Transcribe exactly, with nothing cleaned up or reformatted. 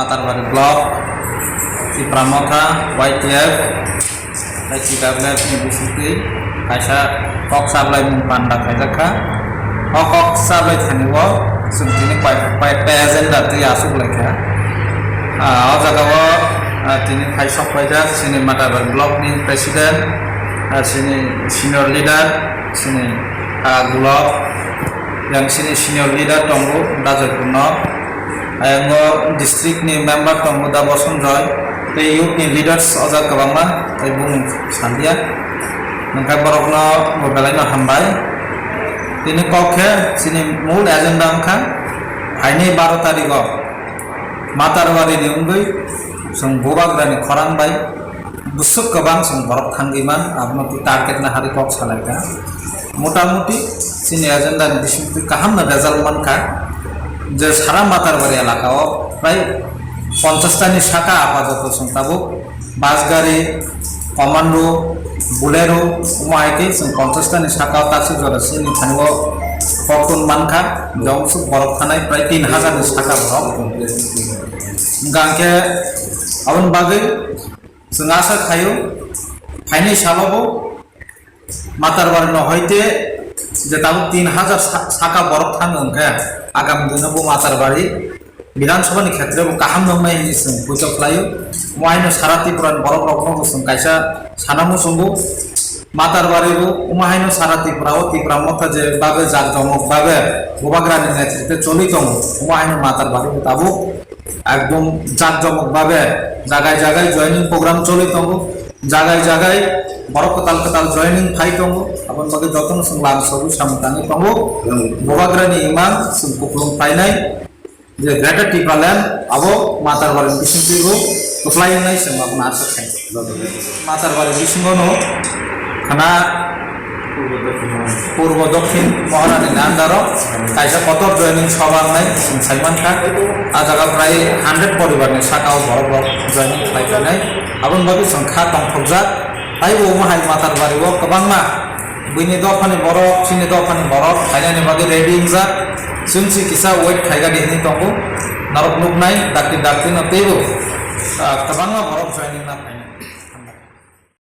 Matarbari Block, Tipra Motha, Y T F, tei T W F ni bisingtwi kaisa kok sablaimung panda khaijak kha. O kok sablai thani o chwng tini pai, pai, pai agenda twi aswk lai kha. Ah, o jaga o, ah, tini phai sok paijak chini Matarbari Block ni President, ah, chini senior leader, chini, ah, Gulok, yang chini senior leader tongo Dajoi Purno. Ayang o district ni member tongo da Boson Roy, tei youth ni leaders o jaga kwbangma, tei bumung salia. Hwnkhe borokno bo belai no hambai. Tini kok khe chini mul agenda wngkha phaini baro tarikh o Matarbari ni wngwi chwng Bubagra ni khorang bai bwswk kwbang chwng borok thangwi man, abono twi target na hari kok salai kha. Motamuti chini agenda ni bisingtwi kaham no result man kha, je sara Matarbari elaka o prai ponchash ta ni saka apajoto chwng tabuk bus gari, Commando, Bolero, omo hai khe chwng ponchash ta ni saka o taksik jora chini thani o koktun man kha, jong borok thanai prai tin hajar ni saka borok. Hwnkhe aboni bagwi Chwng asa khaio, phainai salo bo Matarbari no hoite je tabuk tin hajar sa-, saka borok thang wngkha, agam dino bo Matarbari Bidhan Sabha ni khetre bo kaham nwngnai hinwi chwng poito khlaio. Omo haino sara Tripura ni borok rok no bo chwng kaisa sana muchungo. Matarbari bo omo haino sara Tripura o Tipra Motha je bagwi jak jomok bagwi Bubagra ni netritwe choli tongo, omo haino Matarbari bo tabuk ekdom jak jomok babe jagai jagai joining program choli tongo, jagai jagai borok kwtal kwtal joining phai tongo, aboni bagwi jotono chwng lam sogwi samung tangwi tongo. Bubagra ni imang chwng kupulung phainai je Greater Tipraland abo Matarbari ni bisingtwi bo kwplai wngnai chwng abono asa khainai. Matarbari bisingo no khana Purbo Dokhin Mohorani ni under o kaisa kotor joining sabha wngnai chwng sai mankha. A jaga prai hundred poribar ni saka o borok rok joining khlai phainai. Aboni bagwi chwng kha tongthokjak. Taibo omo hai Matarbari o kwbangma buini dophani borok, chini dophani borok phainani bagwi ready wngjak. Chwng si kisa wait khaigadi hinwi tongo. Norok nuknai dakti dakti no teibo, ah, kwbangma borok joining na phai.